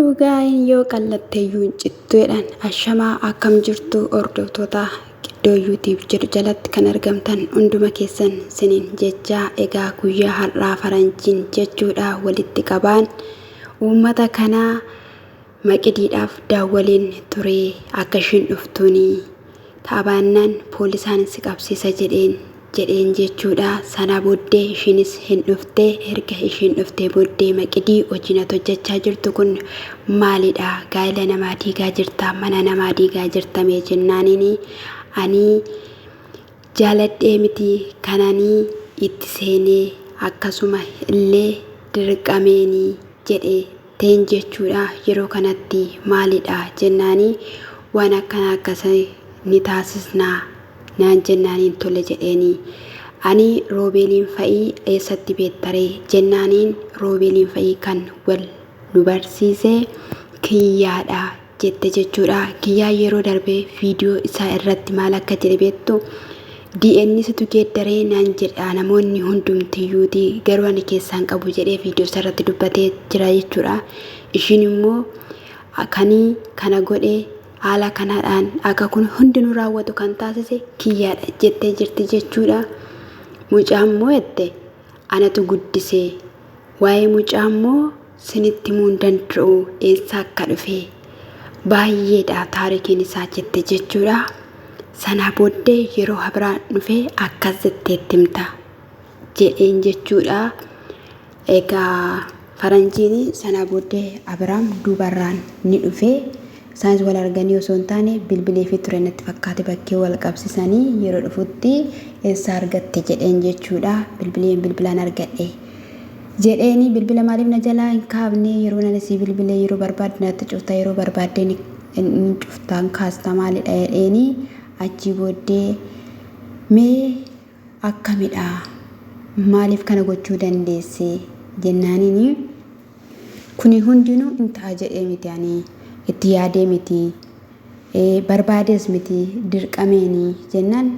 Dhugaan yoo qallatteeyyuu hin cittu jedhan. Ashamaa akkam jirtu hordoftoota Qiddoo YouTube jedhu jalatti kan argamtan hunduma keessan sinin jechaa egaa guyyaa har'aa faranjiin jechuudha walitti qabaan uummata kanaa maqidiidhaaf daawwaliin ture akka ishiin dhuftuuni Ta'abaannaan poolisaan si qabsiisa jedheen jedheen jechuudha. Sana booddee ishiinis hin dhufte. Erga ishiin dhuftee booddee Maqidii hojiin ati hojjechaa jirtu kun maalidha? Gaa'ela namaa diigaa jirta, mana namaa diigaa jirta mee jennaaniin ani jaaladhee miti kananii itti seenee akkasuma illee dirqameeni jedhe teen jechuudha yeroo kanatti maalidha jennaani waan akkana akkasii ni taasisna naan jennaaniin tole jedheeni ani roobeeliin fa'ii eessatti beektaree jennaaniin roobeeliin fa'ii kan wal nu barsiise kiyyaadha jette jechuudha. Kiyyaa yeroo darbe viidiyoo isaa irratti maal akka jedhe beektu DNA situ geeddaree naan jedha namoonni hundumtiyyuuti garuu ani keessaan qabu jedhee viidiyoo isaa irratti dubbatee jira jechuudha. Ishiin immoo kanii kana godhe haala kanaadhaan akka kun hundinuu raawwatu kan taasise kiyyaadha jettee jirti jechuudha. Mucaa immoo jette anatu guddise waa'ee mucaa immoo sinitti himuu hin danda'u eessaa akka dhufe baay'eedha taarikiin isaa jette jechuudha. Sanaa booddee yeroo habiraan dhufe akkas jetteetti himta jedheen jechuudha. Egaa faranjiin sanaa booddee Abiraam duubarraan ni dhufe. Isaanis wal arganii osoo hin taane bilbileefii ture natti fakkaate bakkee wal qabsisanii yeroo dhufutti eessaa argatte jedheen jechuudha. Bilbileen bilbilaan argadhe. Jedheeni bilbila maaliif na jalaa hin kaafne yeroo nani sii bilbile yeroo barbaadde natti cufta yeroo barbaadde ni cufta hin kaasta maalidha jedheeni achii booddee mee akkamidha maaliif kana gochuu dandeesse jennaaniini kuni hundinuu hin ta'a jedhee miti ani itti yaadee miti Barbaadees miti dirqameeni jennaan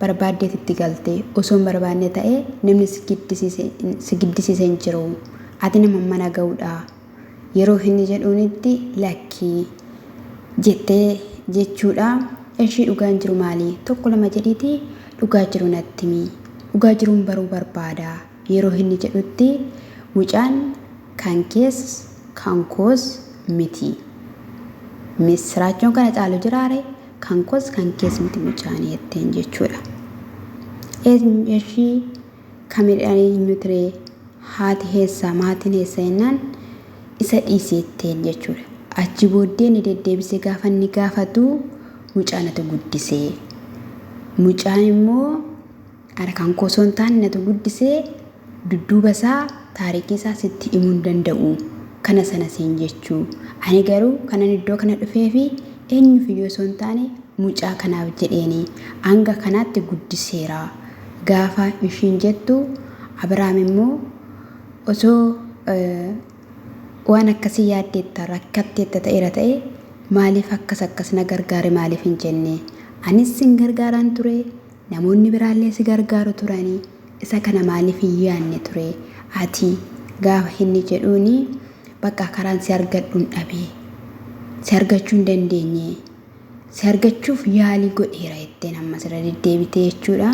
barbaaddeet itti galte osoo hin barbaanne ta'ee namni si giddisiise hin jiru ati nama mana ga'uudha yeroo inni jedhuunitti lakkii jettee jechuudha eshii dhugaan jiru maali tokko lama jedhiitii dhugaa jiru natti himi dhugaa jiruun baruu barbaada yeroo inni jedhutti mucaan kan kees kan koos miti. Missiraachoon kana caalu jiraare kan koos kan kees miti mucaan jetteen jechuudha. Eshii kamidhaan eenyu ture haati heessa maatiin heessa jennaan isa dhiisi jetteen jechuudha. Achi booddee ni deddeebisee gaafa inni gaafatu mucaan ati guddisee. Mucaan immoo Ana kan koo osoo hin taane natu guddisee dudduuba isaa taarikii isaa sitti himuu hin danda'u. Kana sana siin jechuu. Ani garuu kanan iddoo kana dhufeefi eenyuuf iyyuu osoo hin taane mucaa kanaaf jedheeni. Hanga kanaatti guddiseera. Gaafa ishiin jettu Abiraam immoo osoo waan akkasii yaaddeetta rakkatteetta ta'eera ta'e maaliif akkas akkas na gargaari maaliif hin jenne? Anis sin gargaaraan ture Namoonni biraallee si gargaaru turani, isa kana maaliif hin yaanne ture ati gaafa inni jedhuuni bakka karaan si argadhun dhabe, si argachuu hin dandeenye, si argachuuf yaalii godheera jetteen ammas irra deddeebitee jechuudha.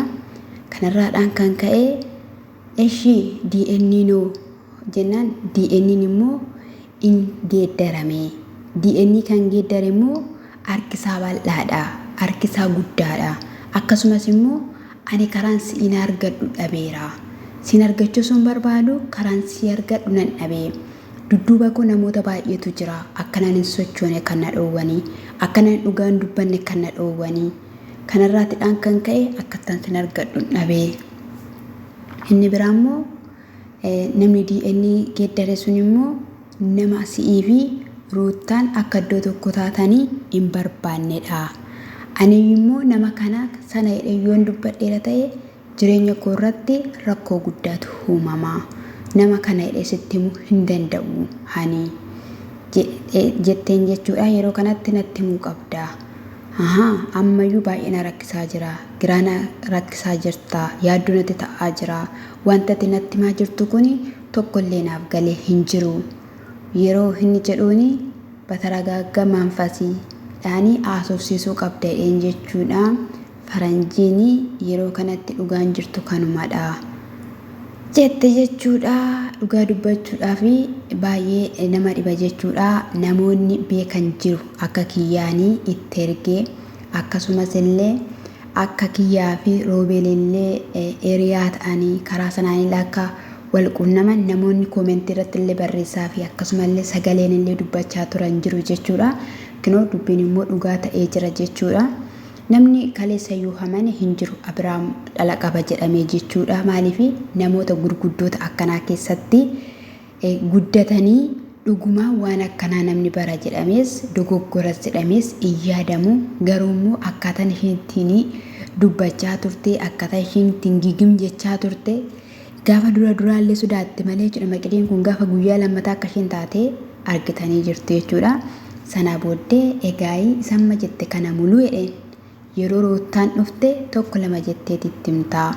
Kanarraadhaan kan ka'e eshi DNA noo jennaan DNAn immoo in geeddarame. DNA kan geeddare immoo harki isaa bal'aadha, harki isaa guddaadha. Akkasumas immoo ani karaan si'iin argadhu dhabeera. Siin argachuu osoo hin barbaadu karaan sii argadhu nan dhabe. Dudduuba koo namoota baay'eetu jira akkanaan hin sochoone kan na dhoowwanii, akkanaan dhugaa hin dubbanne kan na dhoowwanii. Kanarraatidhaan kan ka'e akkattaan sin argadhu dhabe. Inni biraa immoo Namni DNA geeddare sun immoo nama si'ii fi Ruuttaan akka iddoo tokko taatanii hin barbaannedha. Ani immoo nama kana sana jedhee yoon dubbadheera ta'e jireenya koo irratti rakkoo guddaatu uumama. Nama kana jedhee sitti himuu hin danda'u ani jetteen jechuudha. Yeroo kanatti natti himuu qabda. Ahaa ammayyuu baay'ee na rakkisaa jira. Giraa na rakkisaa jirta. Yaaddoo natti ta'aa jira. Wanti ati natti himaa jirtu kuni tokkollee naaf galee hin jiru. Yeroo inni jedhuuni Bataragaagga manfasii dhaanii haasofsiisuu qabda jedheen jechuudha. Faranjiin yeroo kanatti dhugaan jirtu kanumadha jette jechuudha. Dhugaa dubbachuudhaaf baay'ee nama dhiba jechuudha. Namoonni beekan jiru akka kiyyaanii itti ergee akkasumas illee akka kiyyaa fi roobeel illee hiriyaa ta'anii karaa sanaan akka wal quunnaman namoonni koomentii irratti illee barreessaa fi akkasuma illee sagaleen illee dubbachaa turan jiru jechuudha. Kinoo dubbiin immoo dhugaa ta'ee jira jechuudha. Namni kaleessa iyyuu amane hin jiru Abiraam dhala qaba jedhamee jechuudha. Maaliif namoota gurguddoota akkanaa keessatti guddatanii dhugumaa waan akkanaa namni bara jedhamees dogoggoras jedhamees hin yaadamu. Garuu immoo akkaataan isheen ittiin dubbachaa turte akkaataa isheen ittiin gigim jechaa turte gaafa dura duraallee sodaatte malee jechuudha. Maqideen kun gaafa guyyaa lammataa akka isheen taate argitanii jirtu jechuudha. Sana booddee egaa isamma jette kana muluu jedheen yeroo roottaan dhufte tokko lama jetteeti itti himtaa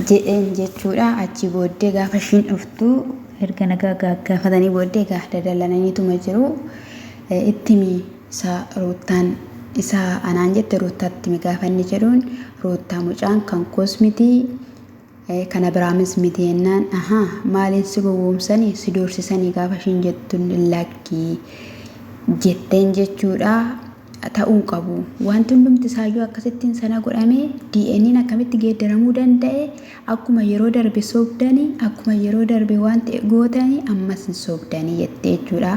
jedheen jechuudha. Achi booddee gaafa ishiin dhuftu erga nagaa gaggaafatanii booddee egaa dadallananiituma jiru. Itti himi isa roottaan isa anaan jette roottaatti himi gaafa inni jedhuun roottaa mucaan kan koos miti kana biraamis miti jennaan ahaa maaliin si gowwoomsanii si doorsisanii gaafa ishiin jettuun lakkii jetteen jechuudha. Ta'uu hin qabu. Wanti hundumti isaayyuu akkasittiin sana godhame DNA'n akkamitti geeddaramuu danda'e akkuma yeroo darbe sobdanii akkuma yeroo darbe waan ta'e gootanii ammas hin sobdanii jette jechuudha.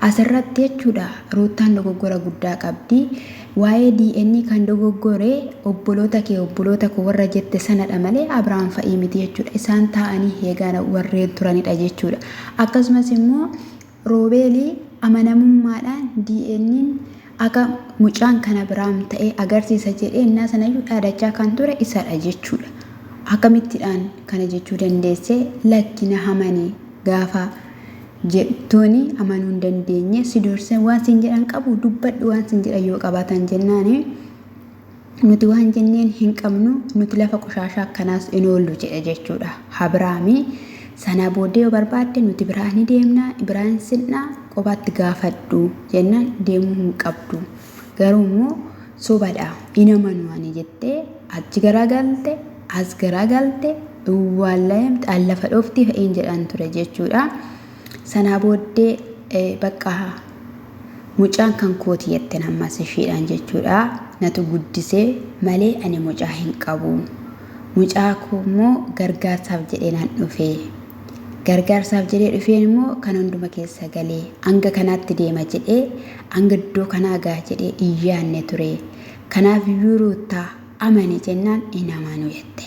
Asirratti jechuudha Ruuttaan dogoggora guddaa qabdi. Waa'ee DNA kan dogoggore obboloota kee obboloota koo warra jette sanadha malee Abiraam fa'ii miti jechuudha. Isaan taa'anii eegaa warreen turanidha jechuudha. Akkasumas immoo Roobeeli amanamummaadhaan DNA'n akka mucaan kan Abiraam ta'e agarsiisa jedhee innaa sanayyuu dhaadachaa kan ture isadha jechuudha. Akkamittidhaan kana jechuu dandeesse lakki na amani gaafa jettuuni amanuu hin dandeenye si doorsisan waan siin jedhan qabu dubbadhu waan siin jedhan yoo qabaatan jennaani nuti waan jenneen hin qabnu nuti lafa qoshaashaa akkanaas hin oollu jedhe jechuudha. Abiraami sana booddee yoo barbaadde nuti biraa ni deemna biraa hin sinna qobaatti gaafadhu jennaan deemuu hin qabdu. Garuu immoo sobadha hin amanu ani jettee achi garagalte as garagalte duwwaallayamte an lafa dhooftii fe'iin jedhan ture jechuudha. Sanaa booddee bakka mucaan kan kooti jetten ammas ishiidhaan jechuudha. Natu guddisee malee ani mucaa hin qabu. Mucaa koo immoo gargaarsaaf jedhee nan dhufe. Gargaarsaaf jedhee dhufeen immoo kan hunduma keessa galee hanga kanaatti deema jedhee hanga iddoo kanaa gaha jedhee hin yaadne ture. Kanaaf iyyuu Ruuttaa amani jennaan hin amanu jette.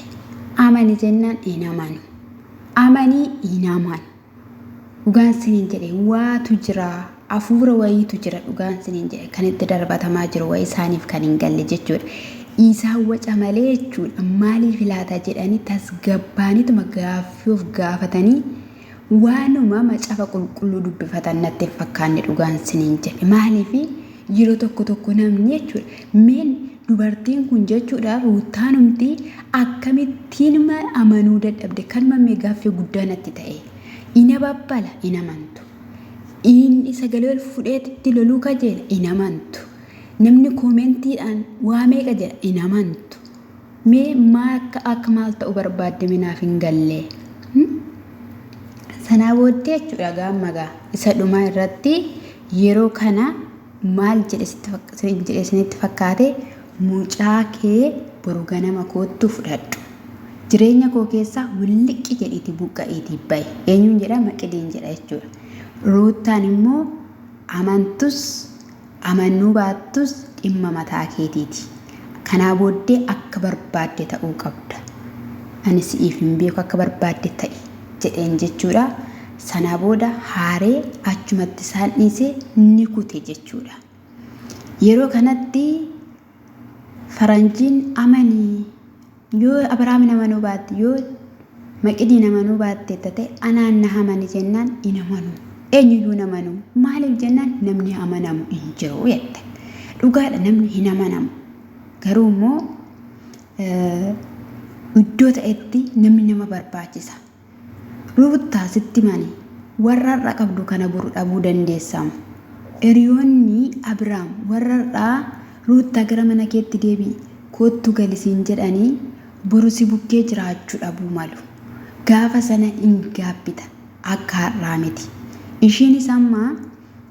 Amani jennaan hin amanu. Amanii hin amanu. Dhugaan siniin jedhe waatu jira. Hafuura wayiitu jira dhugaan siniin jedhe kan itti darbatamaa jiru wayii isaaniif kan hin galle jechuudha. Isaan waca malee jechuudha. Maaliif laata jedhanii tasgabbaanituma gaaffii of gaafatanii waanuma macaafa qulqulluu dubbifatan natti hin fakkaanne dhugaan siniin jedhe. Maaliif yeroo tokko tokko namni jechuudha meen dubartiin kun jechuudha ruuttaanumti akkamittiin amanuu dadhabde kanuma mee gaaffii guddaa natti ta'e. Ina babbala hin amantu. Inni sagalee ol fudheetitti loluu kajeela hin amantu. Namni koomentiidhaan waa meeqa jedha hin amantu. Mee maa akka akka maal ta'uu barbaadde mee naaf hin galle. Sanaa booddee jechuudha gaamma gaa isa dhumaa irratti yeroo kana maal jedhe jedhe isinitti fakkaate mucaa kee boru ganama koottu fudhadhu. Jireenya koo keessaa williqqi jedhiiti buqqa'iitii bahi. Eenyuun jedha Maqidiin jedha jechuudha. Ruuttaan immoo amantus amanuu baattus dhimma mataa keetiiti. Kanaa booddee akka barbaadde ta'uu qabda. Ani si'iif hin beeku akka barbaadde ta'i jedheen jechuudha. Sanaa booda haaree achumatti isaan dhiisee ni kute jechuudha. Yeroo kanatti faranjiin amanii yoo Abrahaamin amanuu baatte yoo Maqidiin amanuu baatte ta'e anaan na amani jennaan hin amanu. Eenyuyyuu hin amanu. Maaliif jennaan namni amanamu hin jiru jette. Dhugaadha namni hin amanamu. Garuu immoo iddoo ta'etti namni nama barbaachisa. Ruuttaa sitti mani. Warra har'a qabdu kana boru dhabuu dandeessaam. Hiriyoonni Abiraam warra har'aa Ruuttaa gara mana keetti deebi'i, koottu gali siin jedhanii boru si bukkee jiraachuu dhabuu malu. Gaafa sana in gaabbita. Akka har'aa miti. Ishiinis amma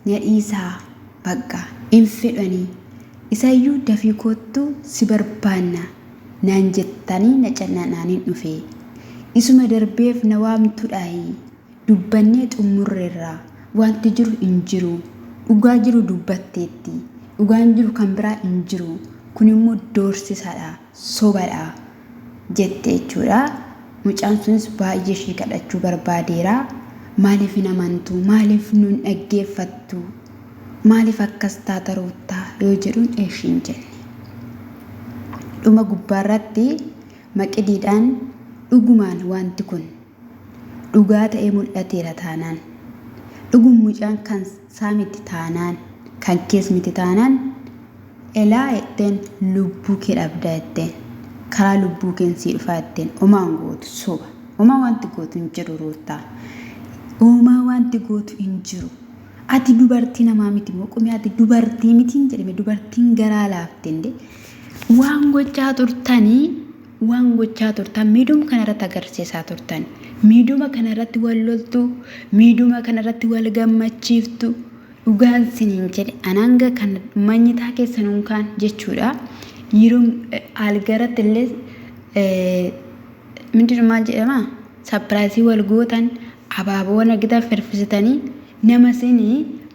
na dhiisaa baqqa hin fedhu ani. Isayyuu dafii koottu si barbaanna naan jettanii na cannaqnaanin dhufe. Isuma darbeef na waamtudhaayi? Dubbannee xummurreerra. Wanti jiru hin jiru. Dhugaa jiru dubbatteetti. Dhugaan jiru kan biraa hin jiru. Kun immoo doorsisadha. Sobadha. Jette jechuudha. Mucaan sunis baay'ee ishee kadhachuu barbaadeera. Maaliif hin amantu? Maaliif nun dhaggeeffattu? Maaliif akkas taata Ruuttaa? Yoo jedhuun eshi hin jenne. Dhuma gubbaarratti Maqidiidhaan dhugumaan wanti kun dhugaa ta'ee mul'ateera taanaan, dhugum mucaan kan isaa miti taanaan, kan kees miti taanaan, elaa jetteen lubbuu kee dhabda jetteen, karaa lubbuu keen sii dhufaa jetteen, homaa hin gootu soba. Homaa wanti gootu hin jiru Ruuttaa. Homaa wanti gootu hin jiru. Ati dubartii namaa miti moo qomee ati dubartii mitiin jedhame dubartiin garaa laafte inde waan gochaa turtanii waan gochaa turtan miidhuma kanarratti agarsiisaa turtan miidhuma kanarratti wal loltu miidhuma kanarratti wal gammachiiftu dhugaan siniin jedhe an hanga kan manyitaa keessan unkaan jechuudha yeroo algaratti illee mindinu maal jedhama sapiraayisii wal gootan abaaboowwan argitan firfisitanii nama isin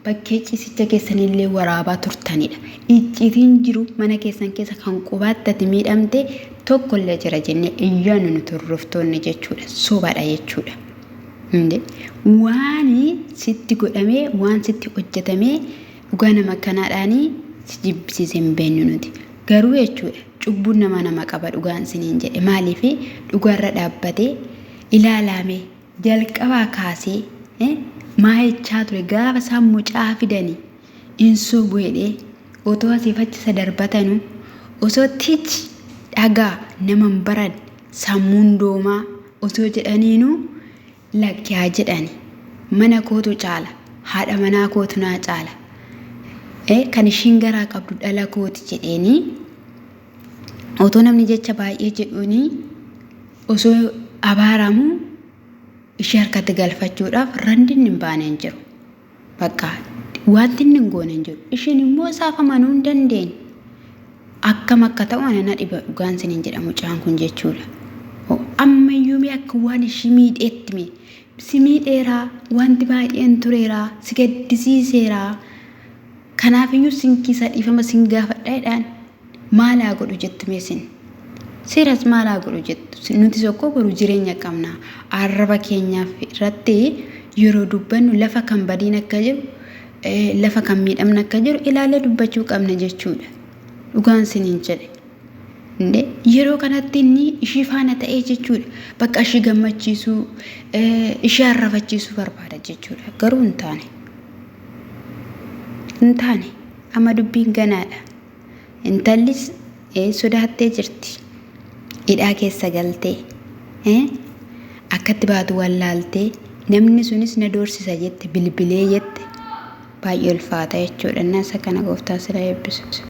bakkee ciisicha keessanillee waraabaa turtanidha. Icciitiin jiru mana keessan keessa kan qubaatti ati miidhamte tokkollee jira jennee iyyaannu nuti hordoftoonni jechuudha. Sobadha jechuudha. Inde waan sitti godhamee waan sitti hojjetamee dhugaa nama kanaadhaanii si jibbisiise hin beeknu nuti. Garuu jechuudha cubbuun nama nama qaba dhugaan isiniin jedhe maaliif dhugaarra dhaabbatee ilaalaame Jalqabaa kaasee maa jechaa ture gaafa isaan mucaa fidani in sobu jedhee otoo asiif achi isa darbatanu osoo tich dhagaa nama hin baran sammuun doomaa osoo jedhaniinuu lakki haa jedhani mana kootu caala haadha manaa kootu naa caala kan ishiin garaa qabdu dhala kooti jedheenii otoo namni jecha baay'ee jedhuunii osoo abaaramuu ishee harkatti galfachuudhaaf randinni hin baane hin jiru. Bakka wanti inni hin goone hin jiru. Isheen immoo isaaf amanuu hin dandeenye. Akkam akka ta'u ana na dhiba dhugaan isiniin jedha mucaan kun jechuudha. Ammayyuu mee akka waan ishii miidheetti mee si miidheeraa wanti baay'een tureeraa si gaddisiiseeraa kanaafiyyuu sin kiisa dhiifama sin gaafadha jedhaan. Maal haa godhu jettu mee isin? Seeras maal haa godhu jettu? Nuti tokko boru jireenya qabna. Arraba keenyaaf irratti yeroo dubbannu lafa kan badiin akka jiru, lafa kan miidhamni akka jiru ilaalee dubbachuu qabna jechuudha. Dhugaan isiniin jedhe. Inde yeroo kanatti inni ishii faana ta'ee jechuudha. Bakka ishii gammachiisuu, ishii arrafachiisuu barbaada jechuudha. Garuu hin taane. Hin taane. Amma dubbiin ganaadha. Intallis sodaattee jirti. Hidhaa keessa galtee akkatti baatu wallaaltee namni sunis na doorsisa jette bilbilee jette baay'ee ulfaata jechuudha. Innaa isa kana gooftaan sila eebbisu.